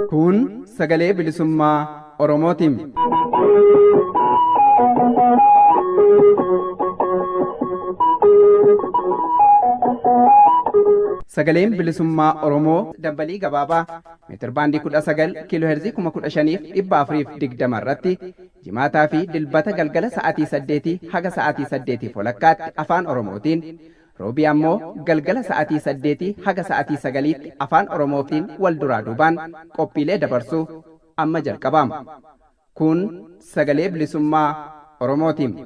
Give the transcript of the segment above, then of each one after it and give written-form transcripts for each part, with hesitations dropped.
Kun sagalee bilisummaa Oromootiin. Sagaleen bilisummaa Oromoo dambalii gabaabaa meetirbaandii 19 kiiloo heerzii 15,420 irratti jimaataa fi dilbata galgala sa'aatii 8 haga sa'aatii 8 walakkaatti afaan Oromootiin roobii ammoo galgala sa'aatii 8 haga sa'aatii 9tti afaan Oromootiin wal duraa duubaan qophiilee dabarsuu amma jalqabama. Kun sagalee bilisummaa Oromootiin.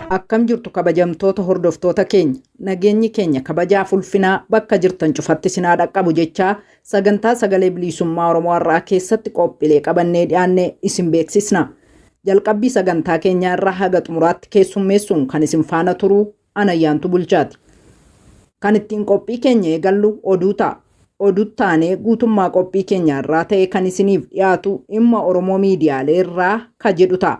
Akkam jirtu kabajamtoota hordoftoota keenya, nageenyi keenya kabajaaf ulfinaa bakka jirtan cufatti sinaa dhaqqabu jechaa, sagantaa sagalee bilisummaa Oromoo har'aa keessatti qophiilee qabannee dhiyaanne isin beeksisna. Jalqabbii sagantaa keenyaa irraa haga xumuraatti keessummeessuun kan isin faana turuu Anayyaantu Bulchaati. Kan ittiin qophii keenya eegallu oduu ta'a. Oduu taanee guutummaa qophii keenya irraa ta'e kan isiniif dhiyaatu dhimma Oromoo miidiyaalee irraa ka jedhu ta'a.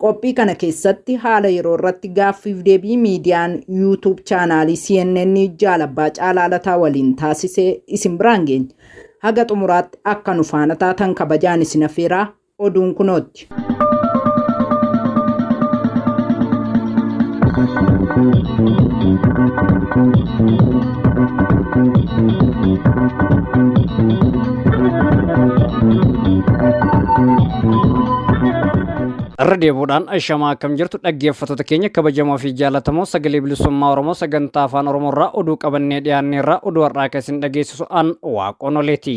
Qophii kana keessatti haala yeroo irratti gaaffiif deebii miidiyaan YouTube chaanaalii CNN Jaalabbaa Caalaa Lataa waliin taasisee isin biraan geenya. Haga xumuraatti akka nu faana taatan kabajaan isin affeeraa, oduun kunootti. Irra deebuudhaan ashamaa, akkam jirtu dhaggeeffattoota keenya kabajamoo fi jaallatamoo sagalee bilisummaa Oromoo sagantaa afaan Oromoo irraa? Oduu qabannee dhiyaanne irraa oduu har'aa kan isin dhageessisu an Waaqoon Oleeti.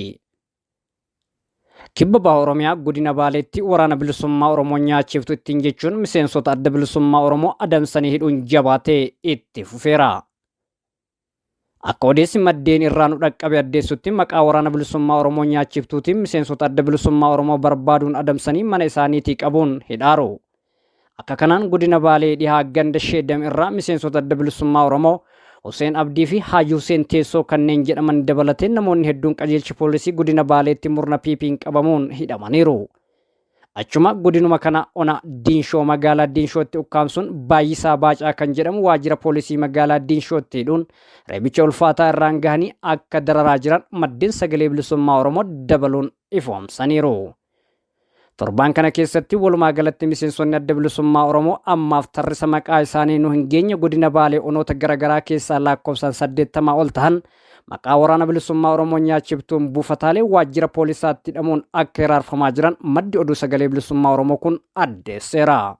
Kibba Baha Oromiyaa godina Baaleetti waraana bilisummaa Oromoo nyaachiftu ittiin jechuun miseensota adda bilisummaa Oromoo adamsanii hidhuun jabaatee itti fufeera. Akka odeessi maddeen irraa nu dhaqqabe addeessutti, maqaa waraana bilisummaa Oromoo nyaachiftuutiin miseensota adda bilisummaa Oromoo barbaaduun adamsanii mana isaaniitii qabuun hidhaaru. Akka kanaan godina Baalee dhihaa ganda Sheedam irraa miseensota adda bilisummaa Oromoo Huseen Abdii fi Haaji Huseen Teessoo kanneen jedhaman dabalatee namoonni hedduun qajeelcha poolisii godina Baaleetti murna PP'n qabamuun hidhamaniiru. Achuma godinuma kana ona Diinshoo magaalaa Diinshootti ukkaamsuun Baay'isaa Baacaa kan jedhamu waajjira poolisii magaalaa Diinshootti hidhuun reebicha ulfaataa irraan gahanii akka dararaa jiran maddeen sagalee bilisummaa Oromoo dabaluun ifoomsaniiru. Torbaan kana keessatti walumaa galatti miseensonni adda bilisummaa Oromoo ammaaf tarrisa maqaa isaanii nu hin geenye godina Baalee onoota garaagaraa keessaa lakkoofsaan 80 ol tahan maqaa waraana bilisummaa Oromoo nyaachiftuun buufataalee waajjira poolisaatti hidhamuun akka hiraarfamaa jiran maddi oduu sagalee bilisummaa Oromoo kun addeesseera.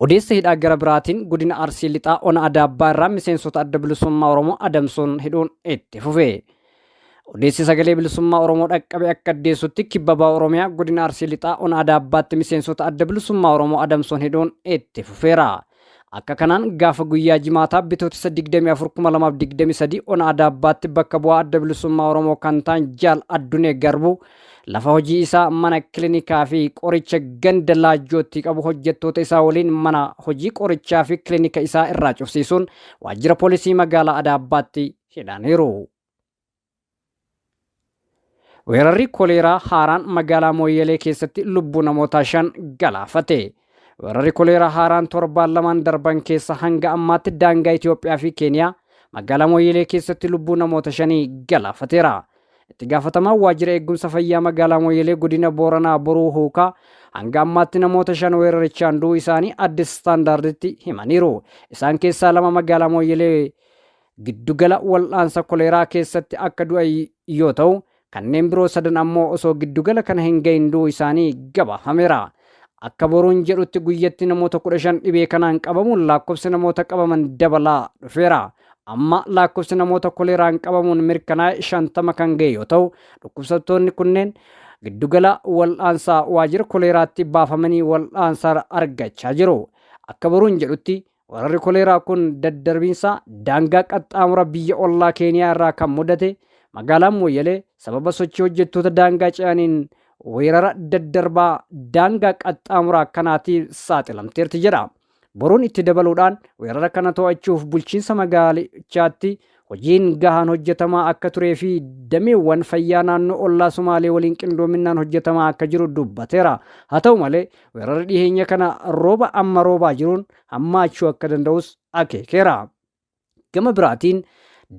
Odeessa hidhaa gara biraatiin godina Arsii Lixaa ona Adaabbaa irraa miseensota adda bilisummaa Oromoo adamsuun hidhuun itti fufe. Odeessi sagalee bilisummaa Oromoo dhaqqabe akka addeessutti, kibba baha Oromiyaa godina Arsii Lixaa ona Adaabbaatti miseensota adda bilisummaa Oromoo adamsuun hidhuun itti fufeera. Akka kanaan gaafa guyyaa Jimaataa Bitootessa 24,2023 ona Adaabbaatti bakka bu'aa adda bilisummaa Oromoo kan ta'an Jaal Addunee Garbuu lafa hojii isaa mana kilinikaa fi qoricha ganda Laajjootti qabu hojjettoota isaa waliin mana hojii qorichaa fi kilinika isaa irraa cufsiisuun waajjira poolisii magaalaa Adaabbaatti hidhaniiru. Weerarri koleeraa haaraan magaalaa Mooyyalee keessatti lubbuu namoota 5 galaafate. Weerarri koleeraa haaraan torbaan lamaan darban keessa hanga ammaatti daangaa Itoophiyaa fi Keeniyaa magaalaa Mooyyalee keessatti lubbuu namoota 5 galaafateera. Itti gaafatamaan waajjira eegumsa fayyaa magaalaa Mooyyalee godina Booranaa Boruu Huukaa hanga ammaatti namoota 5 weerarichaan du'uu isaanii Addis Standarditti himaniiru. Isaan keessaa 2 magaalaa Mooyyalee giddugala wal'aansa koleeraa keessatti akka du'a yoo ta'u, kanneen biroo sadan ammoo osoo giddugala kana hin gahin du'uu isaanii gabaafameera. Akka Boruun jedhutti guyyatti namoota 15 dhibee kanaan qabamuun lakkoofsi namoota qabaman dabalaa dhufeera. Amma lakkoofsi namoota koleeraan qabamuun mirkanaa'e 50 kan ga'e yoo ta'u, dhukkubsattoonni kunneen giddugala wal'aansaa waajjira koleeraatti baafamanii wal'aansa argachaa jiru. Akka Boruun jedhutti Weerarri koleeraa kun daddarbiinsa daangaa qaxxaamura biyya ollaa Keeniyaa irraa kan mudate Magaalaan Mooyyalee sababa sochii hojjettoota daangaa ce'aniin weerara daddarbaa daangaa qaxxaamuraa kanaatiif saaxilamteerti jedha. Boruun itti dabaluudhaan weerara kana to'achuuf bulchiinsa magaalichaatti hojiin gahaan hojjetamaa akka turee fi dameewwan fayyaa naannoo ollaa Sumaalee waliin qindoominaan hojjetamaa akka jiru dubbateera. Haa ta'u malee, weerarri dhiheenya kana rooba amma roobaa jiruun hammaachuu akka danda'us akeekeera. Gama biraatiin,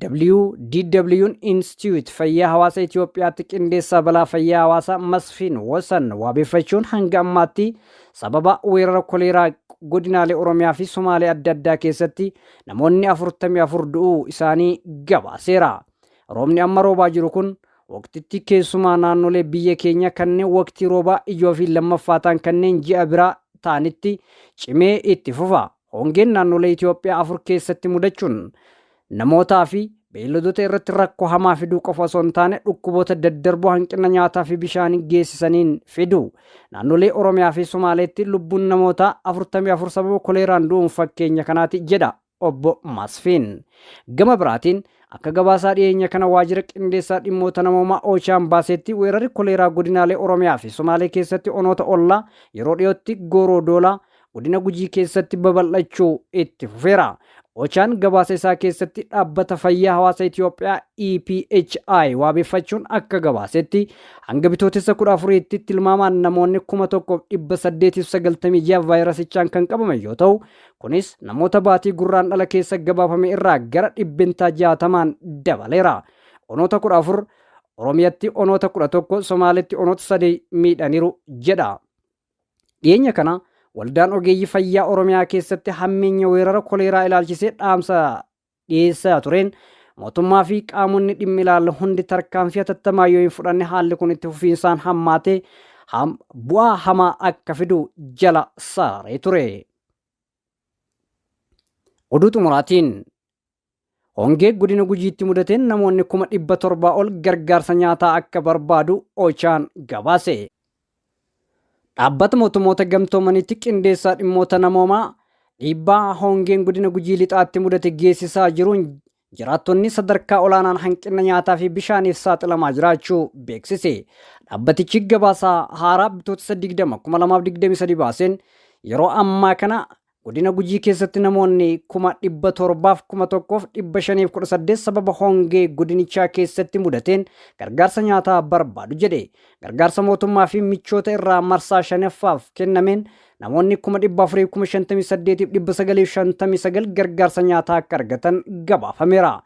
WDW'n Institute Fayyaa Hawaasa Itoophiyaatti qindeessaa balaa fayyaa hawaasaa Masfiin Wasan wabeeffachuun hanga ammaatti sababa weerara koleeraa godinaalee Oromiyaa fi Somaalee adda addaa keessatti namoonni 44 du'uu isaanii gabaaseera. Roobni amma roobaa jiru kun waqtitti keessumaa naannolee biyya keenya kanneen waqtii roobaa ijoo fi lammaffaa ta'an kanneen ji'a biraa ta'anitti cimee itti fufa. Hongeen naannolee Itoophiyaa 4 keessatti mudachuun namootaa fi beeyladoota irratti rakkoo hamaa fiduu qofa osoo hin taane, dhukkuboota daddarboo hanqina nyaataa fi bishaanii geessisaniin fidu. Naannolee Oromiyaa fi Somaaleetti lubbuun namootaa 44 sababa koleeraan du'uun fakkeenya kanaati jedha obbo Masfiin. Gama biraatiin, akka gabaasaa dhiyeenya kana waajjira qindeessaa dhimmoota namoomaa Oochaan baasetti, weerarri koleeraa godinaalee Oromiyaa fi Somaalee keessatti onoota ollaa yeroo dhiyootti Gooroo Doolaa, godina Gujii keessatti babal'achuu itti fufeera. Ochaan gabaasa isaa keessatti dhaabbata fayyaa hawaasa Itoophiyaa EPHI wabeeffachuun akka gabaasetti, hanga Bitootessa 14tti tilmaamaan namoonni 1896 vaayirasichaan kan qabaman yoo ta'u, kunis namoota baatii Gurraandhala keessa gabaafame irraa gara 60%n dabaleera. Onoota 14 Oromiyaatti, onoota 11 Somaalitti, onoota 3 miidhaniiru jedha. Dhiyeenya kana Waldaan Ogeeyyii Fayyaa Oromiyaa keessatti hammeenya weerara koleeraa ilaalchisee dhaamsa dhiyeessaa tureen, mootummaa fi qaamonni dhimmi ilaallu hundi tarkaanfii hatattamaa yoo hin fudhanne haalli kun itti fufiinsaan hammaatee bu'aa hamaa akka fidu jala sararee ture. Oduu xumuraatiin, hongee godina Gujiitti mudateen namoonni 700,000 ol gargaarsa nyaataa akka barbaadu Ochaan gabaase. Dhaabbata Mootummoota Gamtoomaniitti qindeessaa dhimmoota namoomaa dhiibbaa hongeen godina Gujii Lixaatti mudate geessisaa jiruun jiraattonni sadarkaa olaanaan hanqina nyaataa fi bishaaniif saaxilamaa jiraachuu beeksise. Dhaabbatichi gabaasaa haaraa Bitootessa 20 2023 baaseen yeroo ammaa kana godina Gujii keessatti namoonni 701,518 sababa hongee godinichaa keessatti mudateen gargaarsa nyaataa barbaadu jedhe. Gargaarsa mootummaa fi michoota irraa marsaa shanaffaaf kennameen namoonni 458,959 gargaarsa nyaataa akka argatan gabaafameera.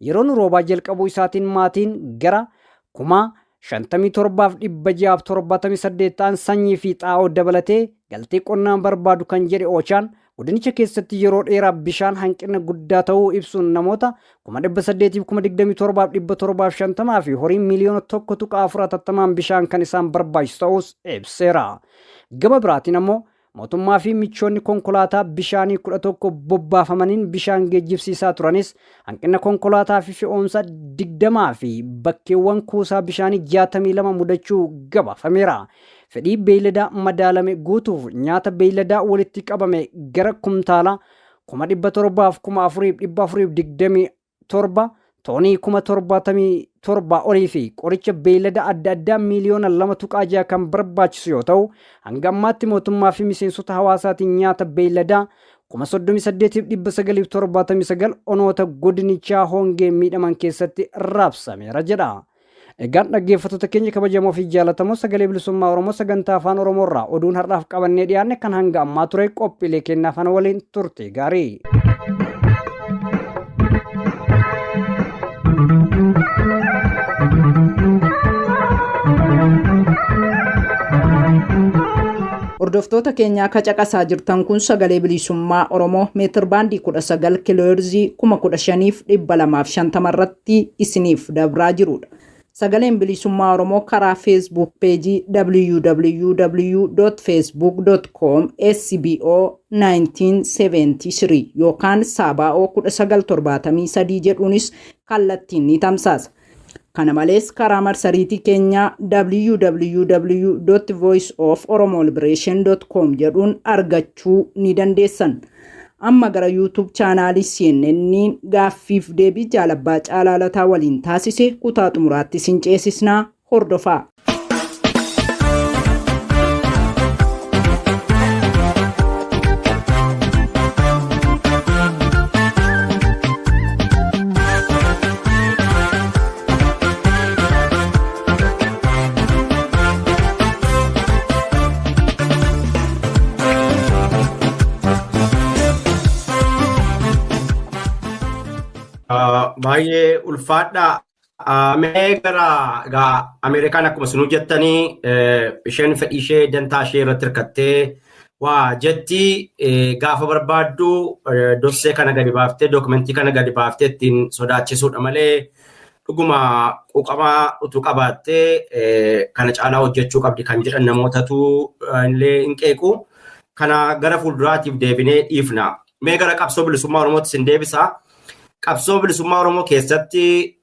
Yeroon roobaa jalqabuu isaatiin maatiin gara 57,678 ta'an sanyii fi xaa'oo dabalatee galtee qonnaan barbaadu kan jedhe Ochaan, godinicha keessatti yeroo dheeraa bishaan hanqina guddaa ta'uu ibsuun namoota 827,750 fi horii 1.4 miliyoona hatattamaan bishaan kan isaan barbaachisu ta'us ibseera. Gama biraatiin ammoo mootummaa fi michoonni konkolaataa bishaanii 11 bobbaafamaniin bishaan geejjibsiisaa turanis hanqina konkolaataa fi fe'umsa 20 fi bakkeewwan kuusaa bishaanii 62 mudachuu gabaafameera. Fedhii beeyladaa madaalame guutuuf nyaata beeyladaa walitti qabame gara kumtaala 704,427, toonii 77,000 olii fi qoricha beeylada adda addaa 2.6 miliyoona kan barbaachisu yoo ta'u, hanga ammaatti mootummaa fi miseensota hawaasaatiin nyaata beeyladaa 38,979 onoota godinichaa hongee miidhaman keessatti raabsameera jedha. Egaan dhaggeeffattoota keenya kabajamoo fi jaallatamoo, Sagalee Bilisummaa Oromoo sagantaa Afaan Oromoo irraa oduun har'aaf qabannee dhiyaanne kan hanga ammaa ture. Qophiilee kennaa afaan waliin turte gaarii. Hordoftoota keenyaa, akka caqasaa jirtan kun Sagalee Bilisummaa Oromoo meetir baandii 19 kiilooherzii 15,250 irratti isiniif dabraa jirudha. Sagaleen Bilisummaa Oromoo karaa Facebook peejii www.facebook.com SBO 1973 yookaan Saabaa'oo 1973 jedhuunis kallattiin ni tamsaasa. Kana malees karaa marsariitii keenyaa www.voiceoforomoliberation.com jedhuun argachuu ni dandeessan. Amma gara YouTube chaanaalii CNN'n gaaffiif deebii Jaal Abbaa Caalaa Lataa waliin taasise kutaa xumuraatti isin ceesisnaa hordofaa. Baay'ee ulfaadha. Mee gara egaa Ameerikaan akkuma isinuu jettanii isheen fedhii ishee dantaa ishee irratti hirkattee waa jetti gaafa barbaaddu dossee kana gadi baaftee dookumentii kana gadi baaftee ittiin sodaachisuudha malee dhuguma quuqamaa utuu qabaattee kana caalaa hojjechuu qabdi kan jedhan namootatu illee hin qeequ. Kana gara fuulduraatiif deebinee dhiifna. Mee gara qabsoo bilisummaa Oromootti isin deebisa. Qabsoo bilisummaa Oromoo keessatti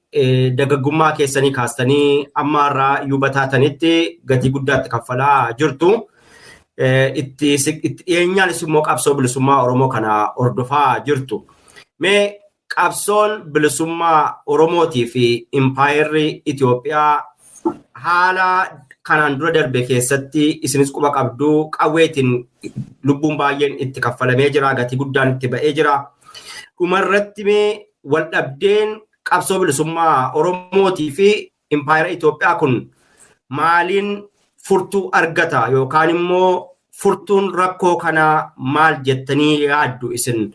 dargaggummaa keessanii kaastanii amma irraa yuuba taatanitti gatii guddaatti kaffalaa jirtu. Itti dhiyeenyaanis immoo qabsoo bilisummaa Oromoo kana hordofaa jirtu. Mee qabsoon bilisummaa Oromootii fi impaayerri Itoophiyaa haala kanaan dura darbe keessatti isinis quba qabdu qawweetiin lubbuun baay'een itti kaffalamee jira, gatii guddaan itti ba'ee jira. Dhumarratti mee wal dhabdeen qabsoo bilisummaa Oromootii fi impaayera Itoophiyaa kun maaliin furtuu argata yookaan immoo furtuun rakkoo kanaa maal jettanii yaaddu isin?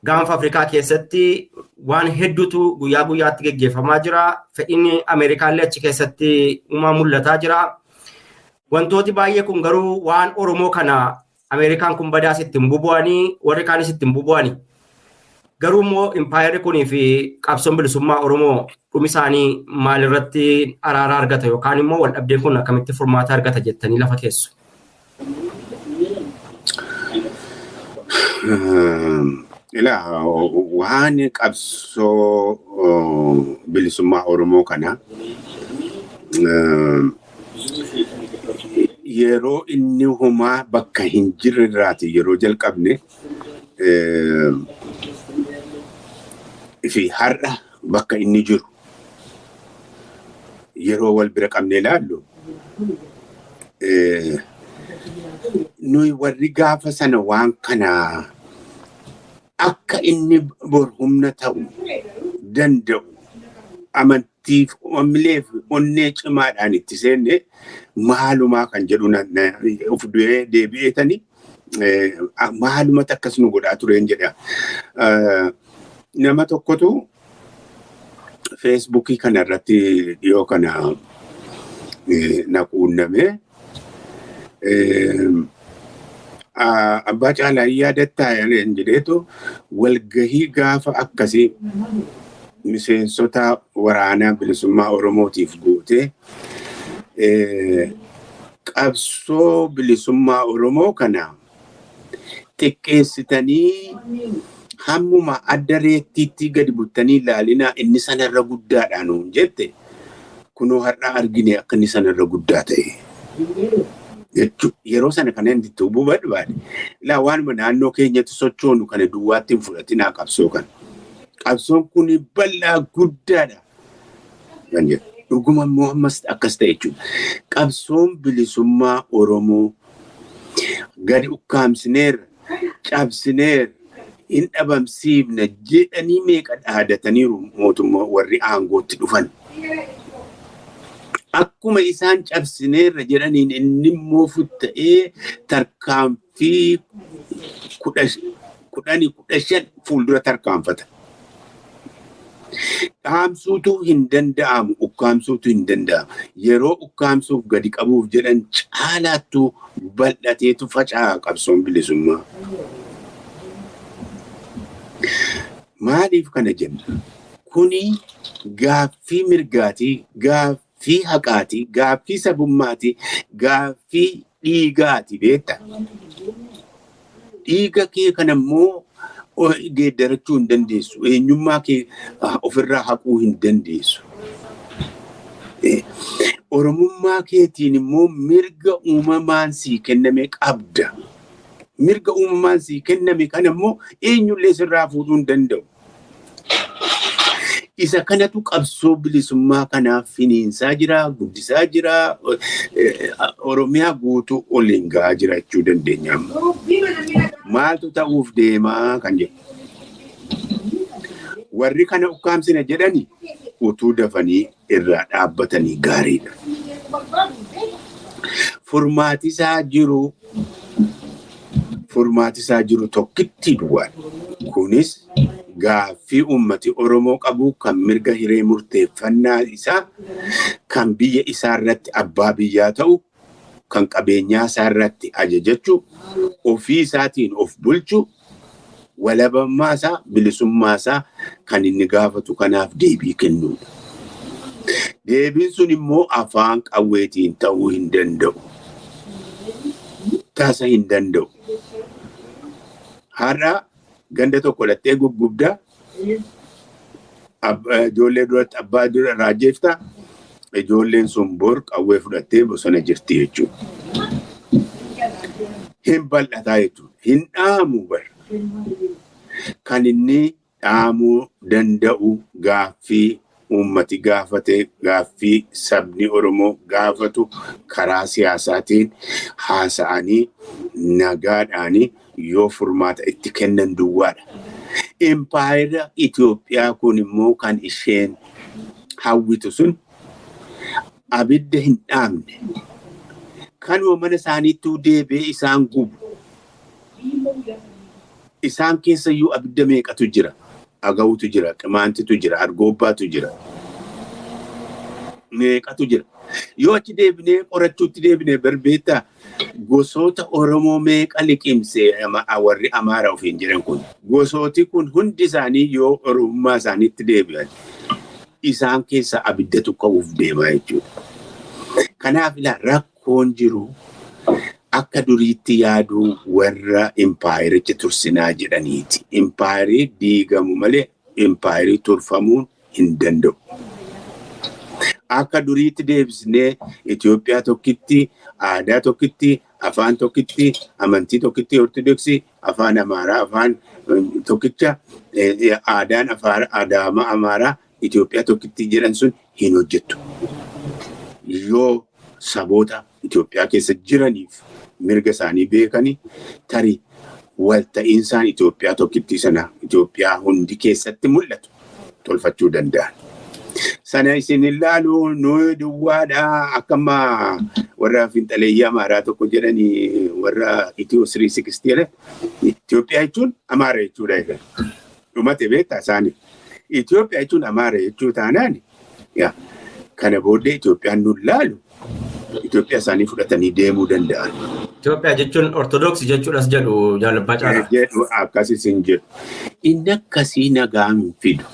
Gaanfa Afrikaa keessatti waan hedduutu guyyaa guyyaatti geggeeffamaa jira. Fedhiin Ameerikaallee achi keessatti uumaa mul'ataa jira. Wantooti baay'ee kun garuu waan Oromoo kana Ameerikaan kun badaas ittiin bubu'anii warri kaanis ittiin bubu'anii. Garuu immoo impaayerri kunii fi qabsoon bilisummaa Oromoo dhumi isaanii maalirratti araara argata yookaan immoo wal dhabdeen kun akkamitti furmaata argata jettanii lafa keessu? Ilaa waan qabsoo bilisummaa Oromoo kana yeroo inni homaa bakka hin jirre irraati yeroo jalqabne fi har'a bakka inni jiru yeroo wal bira qabnee ilaallu nuyi warri gaafa sana waan kana akka inni bor humna ta'u danda'u amantiif amileef onnee cimaadhaan itti seenne maalumaa kan jedhu of du'ee deebi'eetanii maalumatti akkas nu godhaa tureen jedha. Nama tokkotu Feesbuukii kana irratti dhiyoo kana na quunname. Abbaa Caalaa yaadattaa jedheetu walgahii gaafa akkasii miseensota waraanaa bilisummaa Oromootiif gootee qabsoo bilisummaa Oromoo kana xiqqeessitanii hammuma adda reettiitti gadi buttanii ilaalinaa inni sanarra guddaadha nuun jette kunoo har'a argine akka inni sanarra guddaa ta'e. Jechuudha. Yeroo sana kana inni itti hubuu barbaade. Ilaa waanuma naannoo keenyatti sochoonu kana duwwaatti hin fudhatinaa qabsoo kana. Qabsoon kun bal'aa guddaadha. Kan jedhu. Dhuguma immoo ammas akkas ta'e jechuudha. Qabsoon bilisummaa Oromoo gadi ukkaamsineerra, cabsineerra, hin dhabamsiifne jedhanii meeqa dhaadataniiru mootummaa warri aangootti dhufan. Akkuma isaan cabsineerra jedhaniin inni immoo futta'ee tarkaanfii 10 15 fuuldura tarkaanfata. Dhaamsuutu hin danda'amu, ukkaamsuutu hin danda'amu. Yeroo ukkaamsuuf gadi qabuuf jedhan caalaattuu bal'ateetu faca'a qabsoon bilisummaa. Maaliif kana jenna? Kuni gaaffii mirgaatii, gaaffii haqaatii, gaaffii sabummaatii, gaaffii dhiigaati beekta. Dhiiga kee kana immoo geeddarachuu hin dandeessu. Eenyummaa kee ofirraa haquu hin dandeessu. Oromummaa keetiin immoo mirga uumamaan sii kenname qabda. Mirga uumamaan sii kenname kana immoo eenyullee sirraa fuudhuu hin danda'u. Isa kanatu qabsoo bilisummaa kanaaf finiinsaa jira, guddisaa jira, Oromiyaa guutuu oliin gahaa jira jechuu dandeenya amma. Maaltu ta'uuf deemaa kan jedhu. Warri kana ukkaamsina jedhani utuu dafanii irraa dhaabbatanii gaariidha. Furmaati isaa jiru furmaati isaa jiru tokkitti duwwaadha. Kunis gaaffii uummati Oromoo qabu kan mirga hiree murteeffannaa isaa, kan biyya isaa irratti abbaa biyyaa ta'u, kan qabeenyaa isaa irratti ajajachuu, ofii isaatiin of bulchu, walabummaa isaa, bilisummaa isaa kan inni gaafatu kanaaf deebii kennuudha. Deebiin sun immoo afaan qawweetiin ta'uu hin danda'u. Tasa hin danda'u. Har'a ganda tokko dhattee guggubdaa, ijoollee duratti abbaa dura raajefta, ijoolleen sun bor qawwee fudhattee bosona jirti jechuudha. Hin bal'ataa jechuudha. Hin dhaamu bar. Kan inni dhaamuu danda'u gaaffii uummati gaafate, gaaffii sabni Oromoo gaafatu karaa siyaasaatiin haasa'anii nagaadhaanii yoo furmaata itti kennan duwwaadha. Impaayera Itoophiyaa kun immoo kan isheen hawwitu sun abidda hin dhaamne. Kanuma mana isaaniittuu deebi'ee isaan gubu. Isaan keessayyuu abidda meeqatu jira? Agawutu jira, Qimaantitu jira, Argoobbaatu jira. Meeqatu jira? Yoo achi deebinee qorachuutti deebinee barbeettaa gosoota Oromoo meeqa liqimsee warri Amaara ofiin jedhan kun. Gosooti kun hundi isaanii yoo Oromummaa isaaniitti deebi'an isaan keessa abiddatu ka'uuf deemaa jechuudha. Kanaaf ilaa rakkoon jiru akka duriitti yaaduu warra impaayericha tursinaa jedhaniiti. Impaayerii diigamu malee impaayerii turfamuun hin danda'u. Akka duriitti deebisnee Itoophiyaa tokkitti, aadaa tokkitti, afaan tokkitti, amantii tokkitti, Ortodoksii, afaan Amaaraa, afaan tokkicha, aadaan Adaama Amaaraa Itoophiyaa tokkitti jedhan sun hin hojjettu. Yoo saboota Itoophiyaa keessa jiraniif mirga isaanii beekanii tarii walta'iinsaan Itoophiyaa tokkittii sana Itoophiyaa hundi keessatti mul'atu tolfachuu danda'an. Sana isin ilaalu nuyi duwwaadha akkama warra finxaleeyyii Amaaraa tokko jedhanii warra Itiyoo 360 jedhan. Itoophiyaa jechuun Amaara jechuudha jedhan. Dhumate beektaa isaanii. Itoophiyaa jechuun Amaara jechuu taanaan kana booddee Itoophiyaan nu laalu Itoophiyaa isaanii fudhatanii deemuu danda'an. Itoophiyaa jechuun Ortodoksii jechuudhas jedhu Jaalabbaa Caalaa. Jedhu akkasis hin jedhu. Inni akkasii nagaa hin fidu.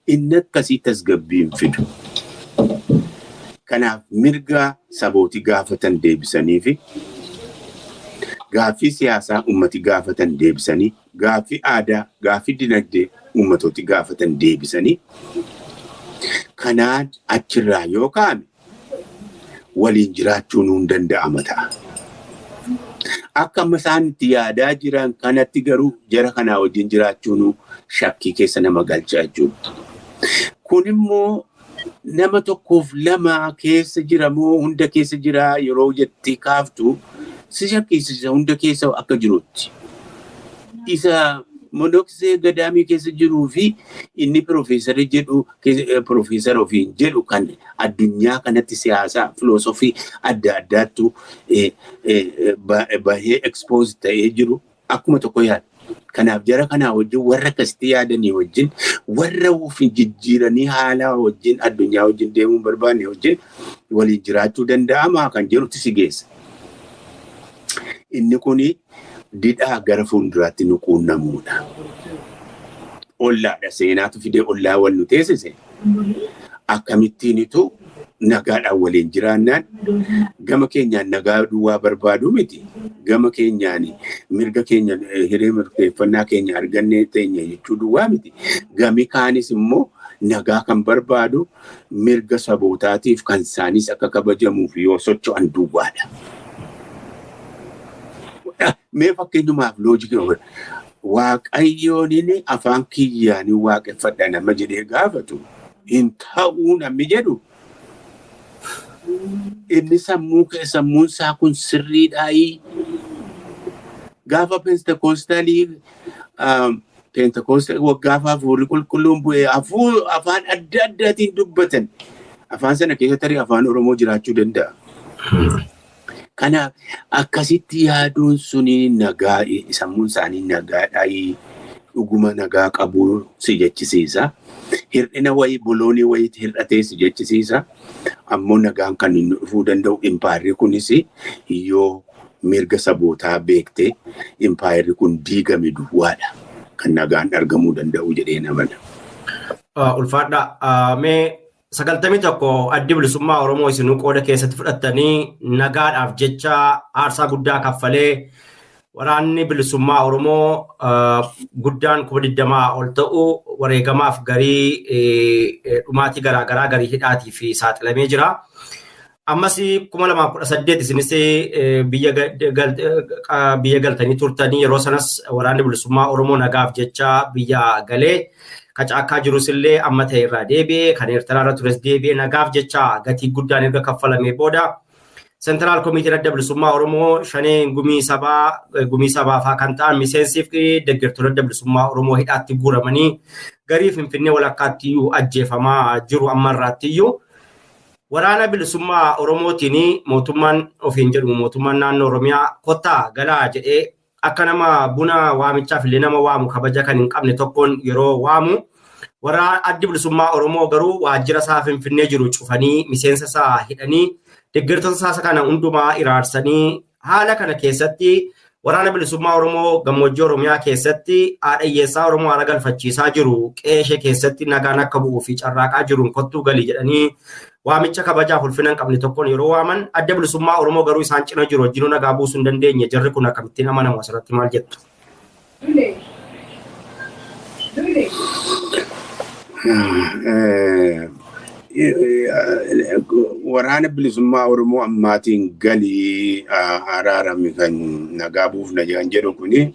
Inni akkasii tasgabbii hin fidu. Kanaaf mirga sabooti gaafatan deebisanii fi gaaffii siyaasaa uummati gaafatan deebisanii, gaaffii aadaa, gaaffii dinagdee uummatooti gaafatan deebisanii kanaan achirraa yoo ka'ame waliin jiraachuun hin danda'ama ta'a. Akka amma isaan itti yaadaa jiran kanatti garuu jara kanaa wajjin jiraachuun shakkii keessa nama galcha jechuudha. Kun immoo nama tokkoof lama keessa jira moo hunda keessa jira yeroo jettee kaaftu si shakkisiisa hunda keessa akka jirutti. Isa monoksee gadaamii keessa jiruu fi inni piroofeesara jedhu piroofeesara ofiin jedhu kan addunyaa kanatti siyaasaa filoosofii adda addaattu bahee expose ta'ee jiru akkuma tokko yaada. Kanaaf jara kanaa wajjin warra akkasitti yaadanii wajjin warra of jijjiiranii haala wajjin addunyaa wajjin deemuu hin barbaanne wajjin waliin jiraachuu danda'amaa kan jedhutti si geessa. Inni kuni didhaa gara fuulduraatti nu quunnamuudha. Ollaadha seenaatu fidee ollaa wal nu teessise. Akkamittiinitu nagaadhaan waliin jiraannaan gama keenyaan nagaa duwwaa barbaaduu miti. Gama keenyaan mirga keenya hiree murteeffannaa keenya argannee teenya jechuu duwwaa miti. Gami kaanis immoo nagaa kan barbaadu mirga sabootaatiif kan isaanis akka kabajamuuf yoo socho'an duwwaadha. Mee fakkeenyumaaf loojikii Waaqayyoon afaan kiyyaan waaqeffadha nama jedhee gaafatu hin ta'uu namni jedhu inni sammuun isaa kun sirriidhaayii. Gaafa Pentekoostaalii Pentekoostal gaafa hafuurri qulqulluun bu'ee afaan adda addaatiin dubbatan afaan sana keessa tarii afaan Oromoo jiraachuu danda'a. Kanaaf akkasitti yaaduun suni nagaa sammuun isaanii nagaadhaayii dhuguma nagaa qabuu si jechisiisa. Hir'ina wayii boloonii wayiitti hir'atee si jechisiisa. Ammoo nagaan kan inni dhufuu danda'u impaayerri kunis yoo mirga sabootaa beektee impaayerri kun diigame duwwaadha. Kan nagaan argamuu danda'u jedhee namana. Ulfaadha. Mee 91 addi bilisummaa Oromoo isinuu qooda keessatti fudhattanii nagaadhaaf jecha aarsaa guddaa kaffalee waraanni bilisummaa Oromoo guddaan 20,000 ol ta'u wareegamaaf garii dhumaatii garaagaraa garii hidhaatii fi saaxilamee jira. Ammas 2018 isinis biyya galtanii turtanii yeroo sanas waraanni bilisummaa Oromoo nagaaf jecha biyya galee kacaakkaa jirus illee amma ta'e irraa deebi'ee kan Eertiraa irra tures deebi'ee nagaaf jecha gatii guddaan erga kaffalamee booda Sentiraal Komiitiin Adda Bilisummaa Oromoo shaneen gumii sabaa fa'aa kan ta'an miseensiif deeggartoonni Adda Bilisummaa Oromoo hidhaatti guuramanii garii Finfinnee walakkaatti iyyuu ajjeefamaa jiru amma irraatti iyyuu. Waraana bilisummaa Oromootiin mootummaan ofiin jedhu mootummaan naannoo Oromiyaa kottaa galaa jedhee akka nama buna waamichaaf illee nama waamu kabaja kan hin qabne tokkoon yeroo waamu warra addi bilisummaa Oromoo garuu waajjira isaa Finfinnee jiru cufanii miseensa isaa hidhanii deeggartoota isaa kana hundumaa iraarsanii haala kana keessatti waraana bilisummaa Oromoo gammoojjii Oromiyaa keessatti haadha hiyyeessaa Oromoo haala galfachiisaa jiru qe'ee keessatti nagaan akka bu'uu fi carraaqaa jiruun kottuu galii jedhanii waamicha kabajaaf ulfina hin qabne tokkoon yeroo waaman adda bilisummaa Oromoo garuu isaan cina jiru wajjinuu nagaa buusuu hin dandeenye jarri kun akkamittiin amanamu asirratti maal jettu? Waraana bilisummaa Oromoo ammaatiin galii araarame kan nagaa buufna jedhan jedhu kuni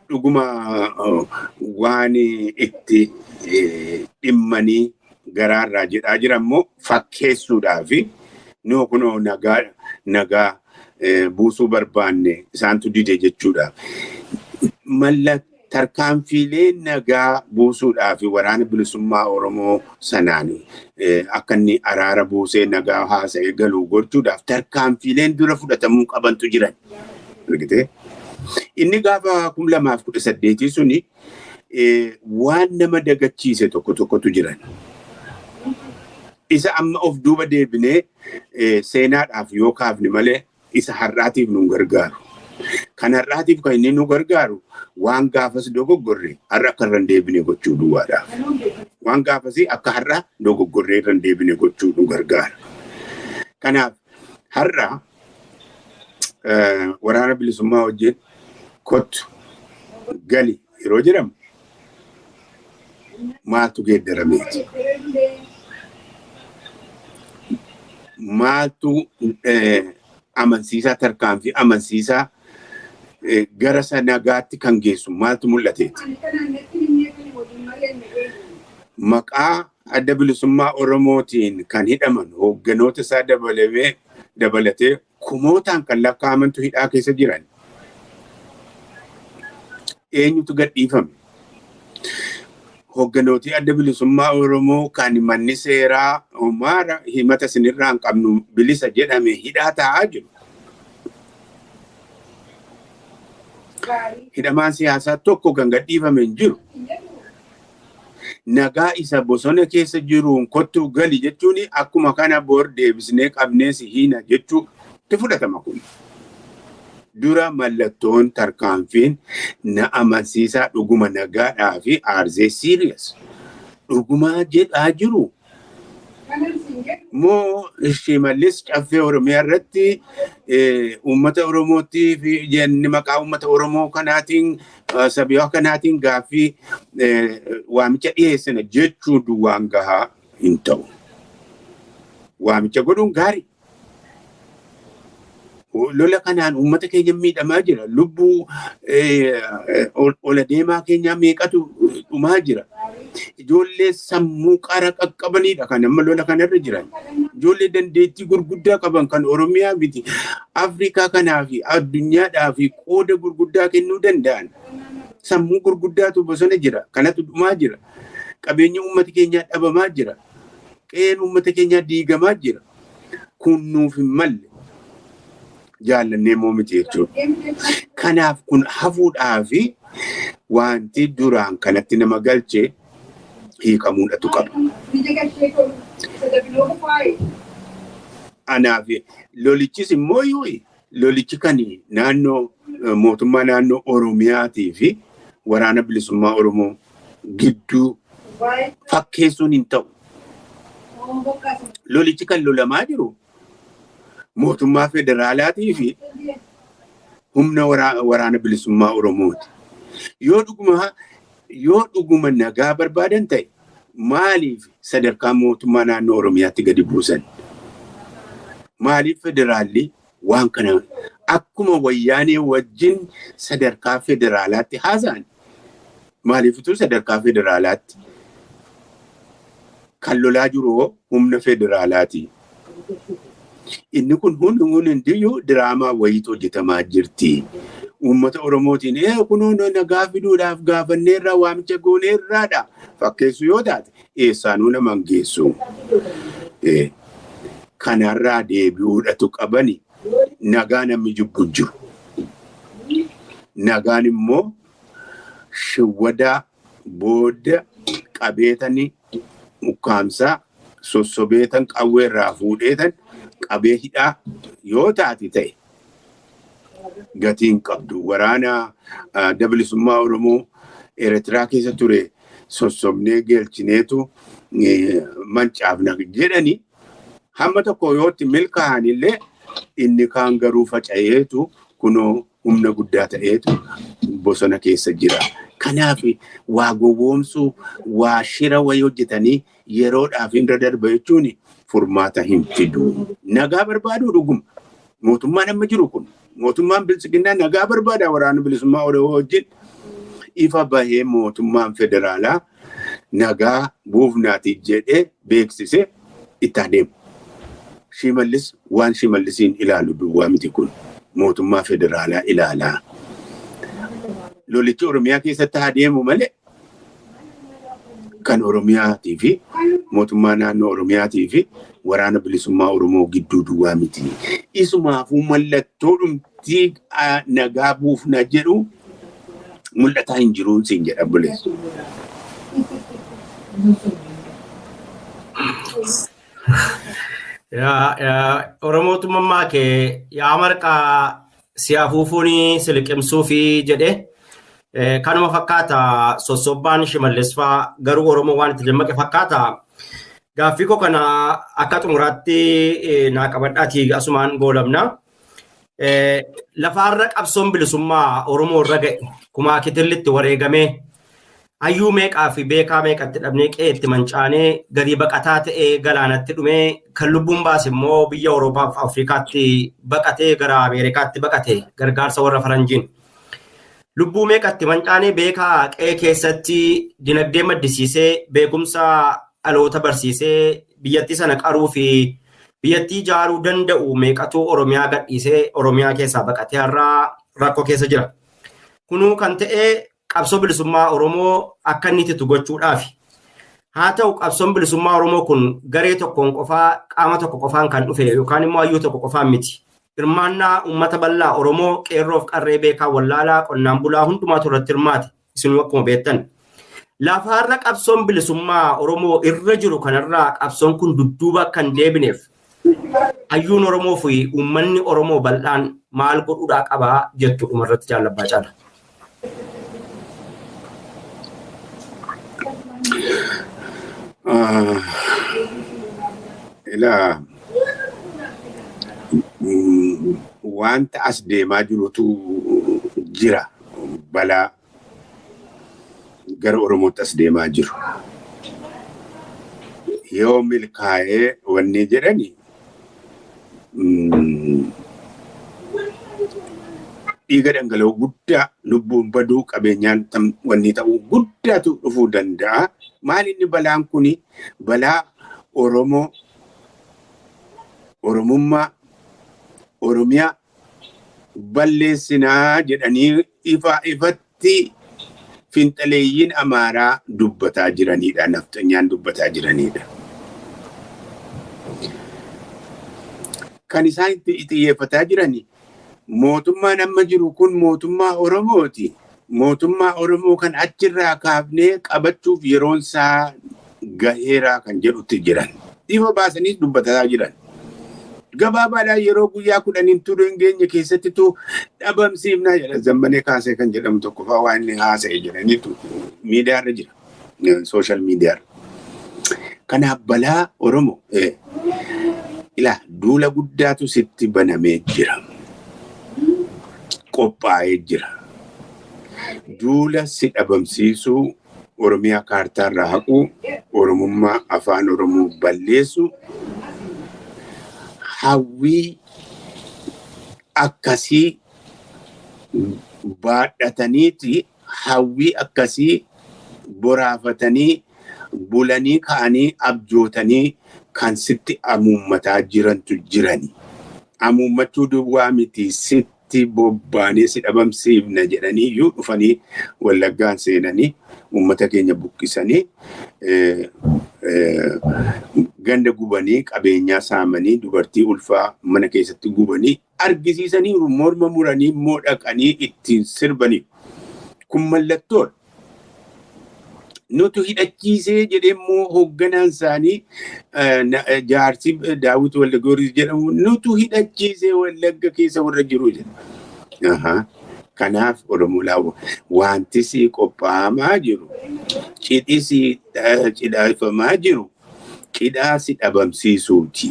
dhuguma waan itti dhimmanii garaarraa jedhaa jiran immoo fakkeessuudhaaf noo kunoo nagaa buusuu barbaanne isaantu dide jechuudha. Tarkaanfiilee nagaa buusuudhaaf waraana bilisummaa Oromoo sanaan akka inni araara buusee nagaa haasa'ee galuu gochuudhaaf tarkaanfiileen dura fudhatamuu qabantu jiran. Inni gaafa 2018 suni waan nama dagachiise tokko tokkotu jiran. Isa amma of duuba deebinee seenaadhaaf yoo kaafne malee isa har'aatiif nu gargaaru. Kan har'aatiif kan inni nu gargaaru waan gaafas dogoggorre har'a akka irra hin deebine gochuu duwwaadhaaf. Waan gaafas akka har'a dogoggorree irra hin deebine gochuu nu gargaara. Kanaaf har'a waraana bilisummaa wajjin kottu gali yeroo jedhamu maaltu geeddarameeti? Maaltu amansiisaa tarkaanfii amansiisaa gara nagaatti kan geessu maaltu mul'ateeti? Maqaa adda bilisummaa Oromootiin kan hidhaman hoogganoota isaa dabalatee kumootaan kan lakkaa'amantu hidhaa keessa jiran. Eenyutu gadhiifame? Hoogganooti adda bilisummaa Oromoo kan manni seeraa homaara himata isinirraa hin qabnu bilisa jedhame hidhaa taa'aa jiru. Hidhamaan siyaasaa tokko kan gadhiifame hin jiru. Nagaa isa bosona keessa jiruun kottuu gali jechuun akkuma kana bor deebisnee qabnee si hiina jechuutti fudhatama kun. Dura mallattoon tarkaanfiin na amansiisaa dhuguma nagaadhaa fi aarzee serious. Dhugumaa jedhaa jiru. Moo Shimallis caffee Oromiyaa irratti uummata Oromootti fi jenni maqaa uummata Oromoo kanaatiin sabiyaa kanaatiin gaaffii waamicha dhiyeessina jechuu duwwaan gahaa hin ta'u. Waamicha godhuun gaarii. Lola kanaan uummata keenya miidhamaa jira. Lubbuu ola deemaa keenyaa meeqatu dhumaa jira. Ijoollee sammuu qara qaqqabanidha kan amma lola kanarra jiran. Ijoollee dandeettii gurguddaa qaban kan Oromiyaa miti Afrikaa kanaa fi addunyaadhaa fi qooda gurguddaa kennuu danda'an. Sammuu gurguddaatu bosona jira. Kanatu dhumaa jira. Qabeenyi uummata keenyaa dhabamaa jira. Qe'een uummata keenyaa diigamaa jira. Kun nuuf hin malle. Jaallannee immoo miti jechuudha. Kanaaf kun hafuudhaa fi wanti duraan kanatti nama galche hiikamuudhatu qaba. Anaaf lolichis immoo lolichi kan naannoo mootummaa naannoo Oromiyaatii fi waraana bilisummaa Oromoo gidduu fakkeessuun hin ta'u. Lolichi kan lolamaa jiru mootummaa federaalaatii fi humna waraana bilisummaa Oromooti. Yoo dhuguma nagaa barbaadan ta'e maaliif sadarkaa mootummaa naannoo Oromiyaatti gadi buusan? Maaliif federaalli waan kana akkuma wayyaanee wajjin sadarkaa federaalaatti haasa'an? Maaliifituu sadarkaa federaalaatti kan lolaa jiru humna federaalaati? Inni kun hundiyyuu diraamaa wayiitu hojjetamaa jirti. Uummata Oromootiin kunoo nagaa fiduudhaaf gaafanneerraa waamicha gooneerraadha. Fakkeessu yoo taate eessaanuu nama hin geessu. Kanarraa deebi'uudhatu qabani nagaa namni jibbu jiru. Nagaan immoo shiwwadaa booda qabeetanii ukkaamsaa sossobeetan qawweerraa fuudheetan qabee hidhaa yoo taate ta'e gatiin qabdu. Waraana bilisummaa Oromoo Eertiraa keessa ture sossobnee galchineetu mancaafna jedhani hamma tokko yootti milkaa'anillee inni kaan garuu faca'eetu kunoo humna guddaa ta'eetu bosona keessa jira. Kanaaf waa gowwoomsuu waa shira wayii hojjetanii yeroodhaaf irra darba jechuun furmaata hin fidu. Nagaa barbaaduu dhuguma. Mootummaan amma jiru kun mootummaan bilisiginnaa nagaa barbaada waraana bilisummaa Oromoo wajjin ifa bahee mootummaan federaalaa nagaa buufnaati jedhee beeksisee itti adeemu. Shimallis waan Shimallisiin ilaalu duwwaa miti kun mootummaa federaalaa ilaalaa. Lolichi Oromiyaa keessatti adeemu malee kan Oromiyaatii fi mootummaa naannoo Oromiyaatii fi waraana bilisummaa Oromoo gidduu duwwaa miti. Isumaafuu mallattoo dhumtii nagaa buufna jedhu mul'ataa hin jiru siin jedha buleessu. Oromootummaa kee yaa marqaa si afuufuun si liqimsuu fi jedhee kanuma fakkaata sossobbaan Shimallis fa'aa garuu Oromoo waan itti dammaqe fakkaata. Gaaffii koo kana akka xumuraatti naa qabadhaatii asumaan goolabna. Lafaarra qabsoon bilisummaa Oromoo irra ga'e kumaa kitillitti wareegamee hayyuu meeqaa fi beekaa meeqatti dhabnee qe'eetti mancaanee gadi baqataa ta'ee galaanatti dhumee kan lubbuun baase immoo biyya Awurooppaa fi Afrikaatti baqatee gara Ameerikaatti baqate gargaarsa warra faranjiin. Lubbuu meeqatti mancaanee beekaa qe'ee keessatti dinagdee maddisiisee beekumsa dhaloota barsiisee biyyattii sana qaruu fi biyyattii ijaaruu danda'u meeqatu Oromiyaa gadhiisee Oromiyaa keessaa baqatee har'aa rakkoo keessa jira. Kunuu kan ta'e qabsoo bilisummaa Oromoo akka inni ittitu gochuudhaafi. Haa ta'u qabsoon bilisummaa Oromoo kun garee tokkoon qofaa qaama tokko qofaan kan dhufe yookaan immoo hayyuu tokko qofaan miti. Hirmaannaa uummata bal'aa Oromoo qeerroof qarree beekaa wallaalaa qonnaan bulaa hundumaatu irratti hirmaate isin akkuma beektan. Lafaarra qabsoon bilisummaa Oromoo irra jiru kanarraa qabsoon kun dudduuba kan deebineef hayyuun Oromoo fi uummanni Oromoo bal'aan maal godhuudhaa qabaa jettu dhumarratti jaalabbaa caala. Ilaa wanta as deemaa jirutu jira balaa gara Oromootti as deemaa jiru. Yoo milkaa'ee wanni jedhani Dhiiga dhangala'oo guddaa, lubbuun baduu, qabeenyaan wanni ta'uu guddaatu dhufuu danda'a. Maal inni balaan kuni? Balaa Oromoo, Oromummaa, Oromiyaa balleessinaa jedhanii ifa ifatti finxaleeyyiin Amaaraa dubbataa jiranidha. Nafxanyaan dubbataa jiranidha. Kan isaan itti xiyyeeffataa jirani, mootummaan amma jiru kun mootummaa Oromooti. Mootummaa Oromoo kan achirraa kaafnee qabachuuf yeroon isaa gaheeraa kan jedhutti jiran. Ifa baasanii dubbataa jiran. Gabaabaadhaan yeroo guyyaa 10n turuu hin geenye keessattitu dhabamsiifnaa jedha. Zammanee Kaasee kan jedhamu tokko fa'aa waan inni haasa'e jedhaniitu miidiyaarra jira. Social miidiyaarra. Kanaaf balaa Oromoo ilaa duula guddaatu sitti banamee jira. Qophaa'ee jira. Duula si dhabamsiisuu, Oromiyaa kaartaarraa haquu, Oromummaa, afaan Oromoo balleessuu, hawwii akkasii baadhataniiti, hawwii akkasii boraafatanii bulanii ka'anii abjootanii kan sitti amuummataa jirantu jirani. Amuummachuu duwwaa miti, sitti bobbaanee si dhabamsiifna jedhanii iyyuu dhufanii Wallaggaan seenanii uummata keenya buqqisanii, ganda gubanii, qabeenyaa saamanii, dubartii ulfaa mana keessatti gubanii argisiisaniiru, morma muranii immoo dhaqanii ittiin sirbanii. Kun mallattoodha. Nutu hidhachiisee jedhee immoo hoogganaan isaanii jaarsi Daawit Waldagoorgis jedhamu nutu hidhachiisee Wallagga keessa warra jiru jedha. Kanaaf Oromoo laawwa wanti sii qophaa'amaa jiru, cidhi sii cidhaafamaa jiru, cidhaa si dhabamsiisuuti.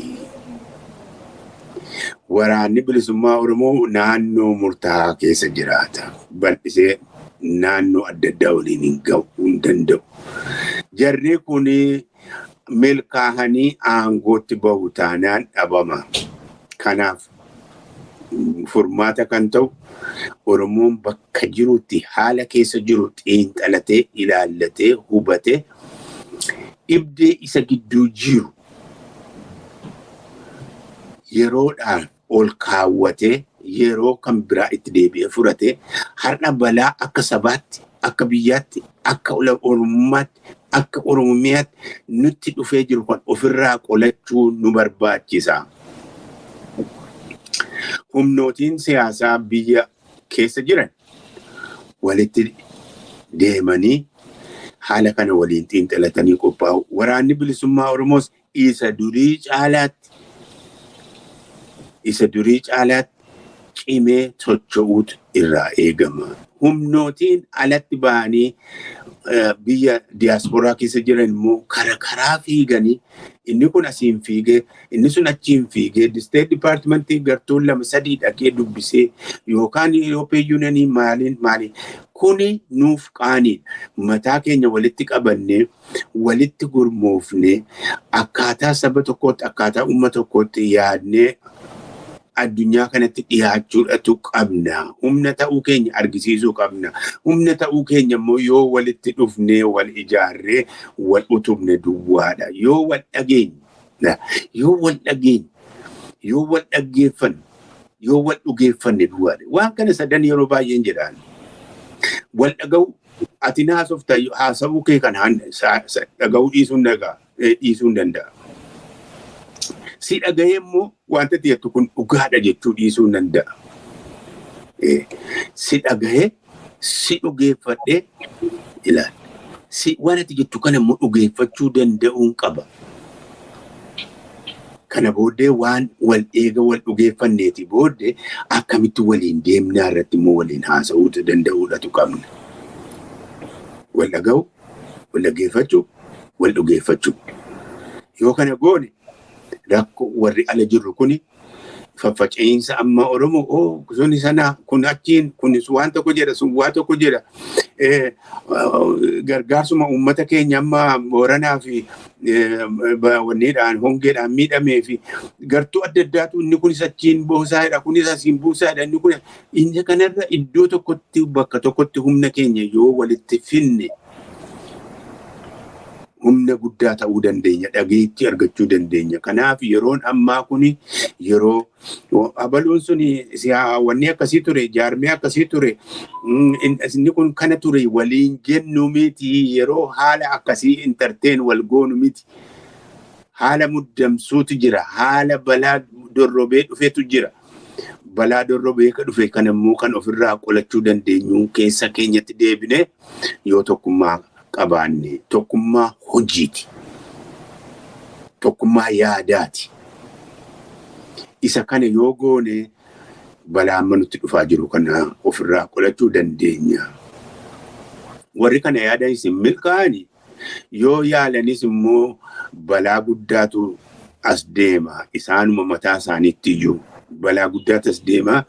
Waraanni bilisummaa Oromoo naannoo murtaa'aa keessa jiraata. Bal'isee naannoo adda addaa waliin hin ga'u hin danda'u. Jarri kun milkaa'anii aangootti bahu taanaan dhabama. Kanaaf furmaata kan ta'u Oromoon bakka jirutti haala keessa jiru xiinxalatee, ilaallatee, hubatee, dhibdee isa gidduu jiru yeroodhaan ol kaawwatee, yeroo kan biraa itti deebi'ee fudhatee, har'a balaa akka sabaatti, akka biyyaatti, akka Oromummaatti, akka Oromiyaatti nutti dhufee jiru kan ofirraa qolachuu nu barbaachisa. Humnootiin siyaasaa biyya keessa jiran walitti deemanii haala kana waliin xiinxalatanii qophaa'u. Waraanni bilisummaa Oromoos isa durii caalaatti cimee socho'uutu irraa eegama. Humnootiin alatti ba'anii biyya diyaasporaa keessa jiran immoo karaa karaa fiiganii, inni kun asiin fiigee, inni sun achiin fiigee, State Departmentii gartuun lama sadii dhaqee dubbisee yookaan European Unionii maaliin maaliin, kuni nuuf qaaniidha. Mataa keenya walitti qabannee, walitti gurmoofnee, akkaataa saba tokkootti, akkaataa uummata tokkootti yaadnee addunyaa kanatti dhiyaachuudhatu qabna. Humna ta'uu keenya argisiisuu qabna. Humna ta'uu keenya immoo yoo walitti dhufnee, wal ijaarree, wal utubne duwwaadha. Yoo wal dhageenye, yoo wal dhageenye, yoo wal dhaggeeffanne, yoo wal dhugeeffanne duwwaadha. Waan kana sadan yeroo baay'een jedhaan. Wal dhaga'u, ati na haasofta, haasa'uu kee kana dhaga'uu dhiisuu hin danda'a. Si dhaga'ee immoo wanta ati jettu kun dhugaadha jechuu dhiisuu hin danda'a. Si dhaga'ee, si dhugeeffadhee ilaali. Si waan ati jettu kana immoo dhugeeffachuu danda'uun qaba. Kana booddee waan wal eega wal dhugeeffanneeti booddee akkamitti waliin deemnaa irratti immoo waliin haasa'uu danda'uudhatu qabna. Wal dhaga'u, wal dhaggeeffachuu, wal dhugeeffachuu. Yoo kana goone rakkoo warri ala jirru kuni Faffaca'iinsa amma Oromoo oo suni sana kun achiin kun waan tokko jedha, sun waan tokko jedha. Gargaarsuma uummata keenya amma Booranaa fi wanniidhaan hongeedhaan miidhamee fi gartuu adda addaatu inni kunis achiin buusaadha, kunis asiin buusaadha, inni kun inni kanarra iddoo tokkotti, bakka tokkotti humna keenya yoo walitti finne humna guddaa ta'uu dandeenya, dhageettii argachuu dandeenya. Kanaaf yeroon ammaa kuni yeroo abaluun suni wanni akkasii ture, jaarmee akkasii ture, inni kun kana ture waliin jennu miti. Yeroo haala akkasii intarteen wal goonu miti. Haala muddamsuutu jira, haala balaa dorrobee dhufetu jira. Balaa dorrobee dhufe kan immoo kan ofirraa qolachuu dandeenyu keessa keenyatti deebine yoo tokkummaa qabaanne, tokkummaa hojiiti. Tokkummaa yaadaati. Isa kana yoo goone balaa amma nutti dhufaa jiru kana ofirraa qolachuu dandeenya. Warri kana yaadanis hin milkaa'ani. Yoo yaalanis immoo balaa guddaatu as deema. Isaanuma mataa isaaniitti iyyuu balaa guddaatu as deema.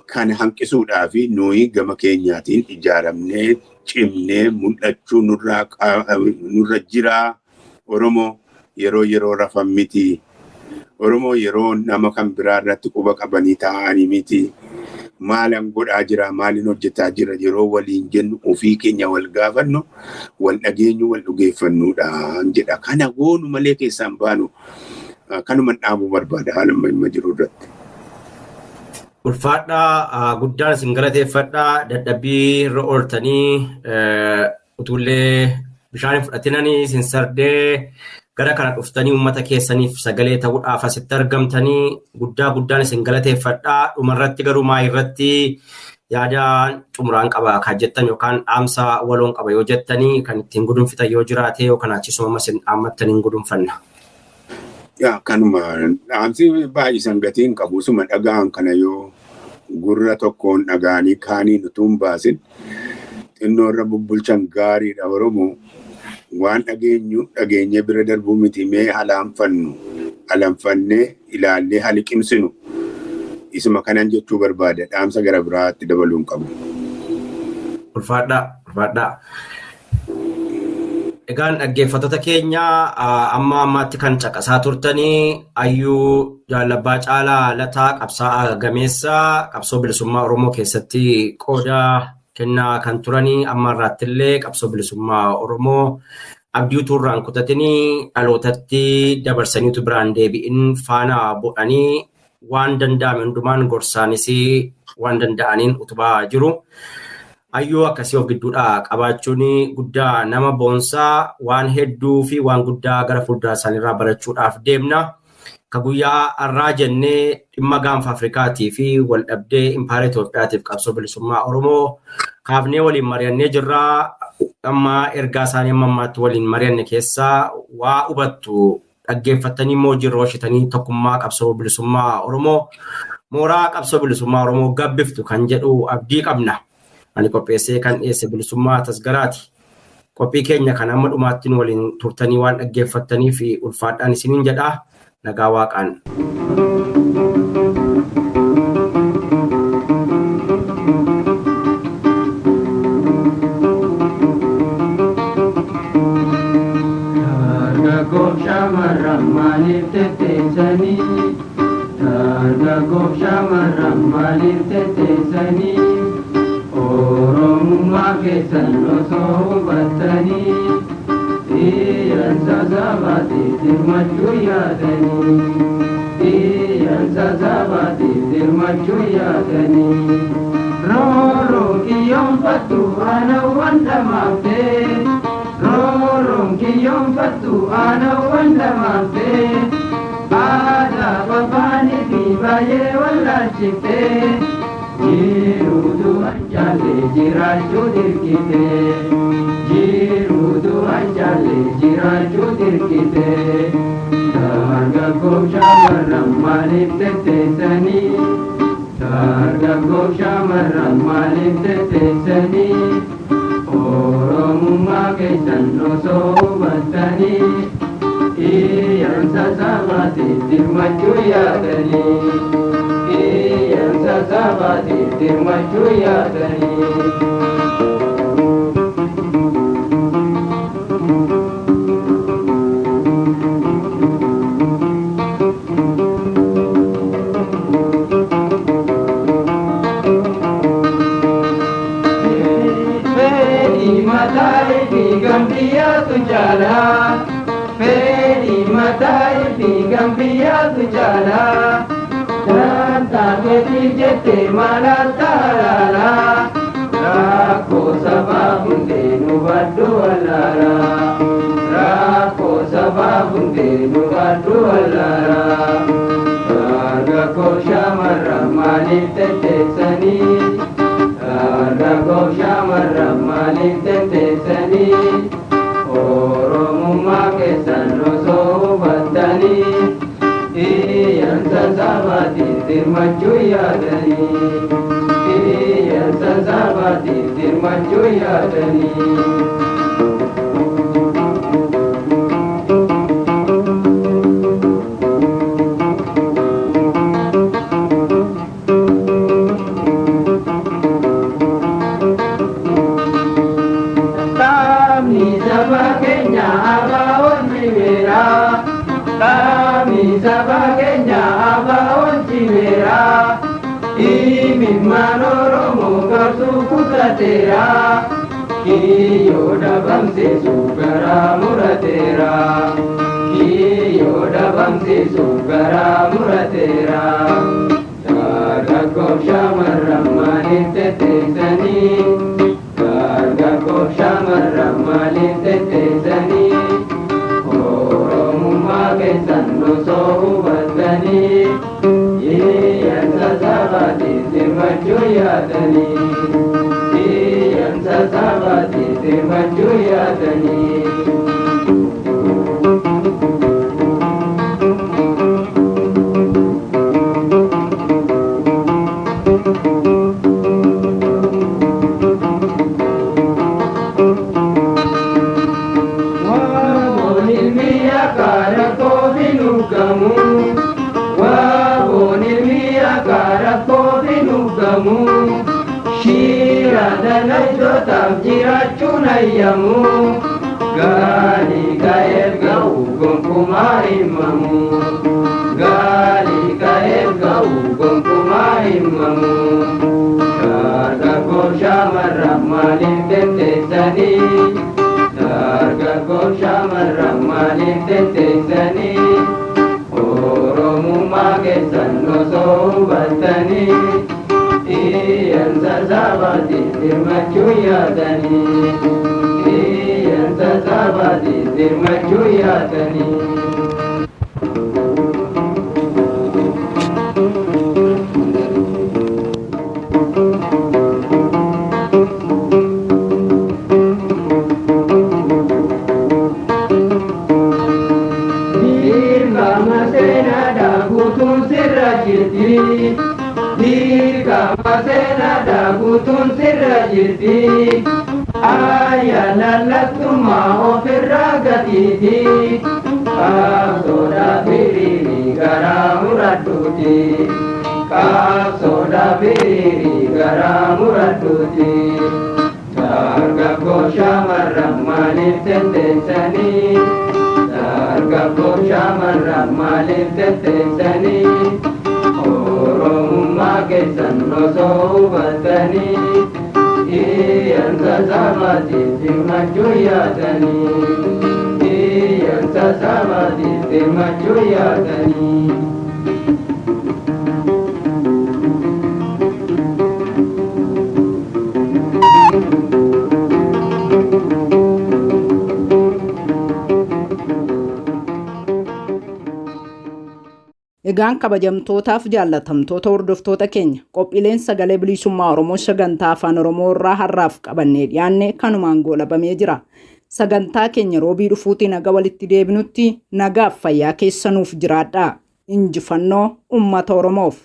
Kana hanqisuudhaaf nuyi gama keenyaatiin ijaaramnee cimnee mul'achuu nurra jiraa. Oromoo yeroo yeroo rafan miti. Oromoo yeroo nama kan biraa irratti quba qabanii taa'anii miti. Maalan godhaa jira, maalin hojjetaa jira yeroo waliin jennu, ofii keenya wal gaafannu, wal dhageenyu, wal dhugeeffannuudha jedha. Kana goonu malee keessaan baanu. Kanuman dhaabuu barbaada haala amma jiru irratti. Ulfaadhaa, guddaan isin galateeffadhaa. Dadhabbii irra ooltanii utuullee bishaan hin fudhatinanii isin sardee gara kana dhuftanii uummata keessaniif sagalee ta'uudhaaf asitti argamtanii guddaa guddaan isin galateeffadhaa. Dhumarratti garuu maayirratti yaadaan xumuraan qaba kan jettan yookaan dhaamsa waloon qaba yoo jettanii kan ittiin gudunfitan yoo jiraate yookaan achisuma isin dhaammattanii hin gudunfanna. Yaa, kanuma dhaamsi baay'isan gatiin qabu. Suma dhaga'an kana yoo gurra tokkoon dhaga'anii kaaniin utuu hin baasin xinnoo irra bubbulchan gaariidha. Oromoo waan dhageenyu dhageenyee bira darbuu miti, mee halaanfannu, alanfannee ilaallee haliqimsinu. Isuma kanan jechuu barbaada, dhaamsa gara biraatti dabaluu hin qabu. Ulfaadhaa, ulfaadhaa. Egaan dhaggeeffattoota keenya, amma ammaatti kan caqasaa turtanii Ayyuu Jaalabbaa Caalaa Lataa, qabsaa'aa gameessa qabsoo bilisummaa Oromoo keessatti qooda kennaa kan turanii, amma irraatti illee qabsoo bilisummaa Oromoo abdii utuu irraan kutatanii dhalootatti dabarsaniitu biraan deebi'in faana bu'anii waan danda'ame hundumaan gorsaanis waan danda'aniin utubaa jiru. Hayyuu akkasii of gidduudhaa qabaachuun guddaa nama boonsaa, waan hedduu fi waan guddaa gara fuulduraa isaaniirraa barachuudhaaf deemna. Ka guyyaa har'aa jennee dhimma gaanfa Afrikaatii fi waldhabdee impaayera Itoophiyaatiif qabsoo bilisummaa Oromoo kaafnee waliin mari'annee jirra. Amma ergaa isaanii amma ammaatti waliin mari'anne keessaa waa hubattu, dhaggeeffattanii immoo jirra hojjetanii tokkummaa qabsoo bilisummaa Oromoo, mooraa qabsoo bilisummaa Oromoo gabbiftu kan jedhu abdii qabna. Ani qopheessee kan dhiyeesse Bilisummaa Tasgaraati. Qophii keenya kan amma dhumaatti nu waliin turtanii waan dhaggeeffattanii fi ulfaadhaan isiniin jedha. Nagaa Waaqaan. Dargaggoof shamarran maaliif tetteessanii? Dargaggoof shamarran maaliif tetteessanii? Oromummaa keessan osoo hubattanii iyyansa sabaatiif dirmachuu yaadanii, iyyansa sabaatiif dirmachuu yaadanii. Rooroon kiyyoonfattu aanawwan dhamaaftee, rooroon kiyyoonfattu aanawwan dhamaaftee, aadaa afaanii fi baay'ee wallaalchiftee, jiruutu anjaalle jiraachuu dirqite, jiruutu anjaalle jiraachuu dirqite. Dargaggoof shamarran maaliif tetteessanii? Dargaggoof shamarran maaliif tetteessanii? Oromummaa keessan osoo hubattanii Iyyansa sabaatiif dirmachuu yaadanii. Iyyansa sabaatiif dirmachuu yaadanii. Fedhii mataa fi gambiyyaatu jaalaa. Fedhii mataa fi gambiyyaatu jaalaa. Dantaa keetiif jettee malaan taalaalaa. Rakkoo sabaa hundee nu baddu wallaalaa. Rakkoo sabaa hundee nu baddu wallaalaa. Dargaggoo shamarran maaliif tetteessanii? Dargaggoo shamarran maaliif tetteessanii? Oromummaa keessan osoo hubattanii. Iyyansa sabaatiif dirmachuu yaadanii. Iyyansa sabaatiif dirmachuu yaadanii. Qaamni saba keenya abaa'oon cimeera. Qaamni saba keenya abaa'oon cimeera. Imimmaan Oromoo qabsuu kutateera. Kiyyoo dhabamsiisuuf garaa murateera. Kiyyoo dhabamsiisuuf garaa murateera. Dargaggoof shamarran maaliif tetteessanii? Dargaggoof shamarran maaliif tetteessanii? Oromummaa keessan osoo hubattanii. Iyyansa sabaatiif dirmachuu yaadanii. Iyyansa sabaatiif dirmachuu yaadanii. Waaboon ilmi akaara koofi nuugamu. Waaboon ilmi akaara koofi nuugamu. Shira dalaitootaaf jiraachuun ayyamu. Gaalii ka'eef ga'u gonkumaa himamu. Gaalii ka'eef ga'u gonkumaa himamu. Dargaggoo shamarran maaliif tetteessanii? Dargaggoo shamarran maaliif tetteessanii? Oromummaa keessan osoo hubattanii. Iyyansa sabaatiif dirmachuu yaadanii. Iyyansa sabaatiif dirmachuu yaadanii. Dirqama seenaadhaa guutuun sirra jirti. Dirqama seenaadhaa guutuun sirra jirti. Ayyaana lattummaa ofirraa gatiiti. Qabsoodhaa firiirii garaa muradhuuti. Qabsoodhaa firiirii garaa muradhuuti. Dargaggoo shamarran maaliif tetteessanii? Dargaggoo shamarran maaliif tetteessanii? Oromummaa keessan osoo hubattanii. Iyyansa sabaatiif dirmachuu yaadanii. Iyyansa sabaatiif dirmachuu yaadanii. Egaan kabajamtootaaf jaallatamtoota hordoftoota keenya, qophiileen Sagalee Bilisummaa Oromoo sagantaa Afaan Oromoo irraa har'aaf qabannee dhiyaanne kanumaan goolabamee jira. Sagantaa keenya Roobii dhufuutiin haga walitti deebinutti nagaaf fayyaa keessanuuf jiraadhaa. Injifannoo uummata Oromoof.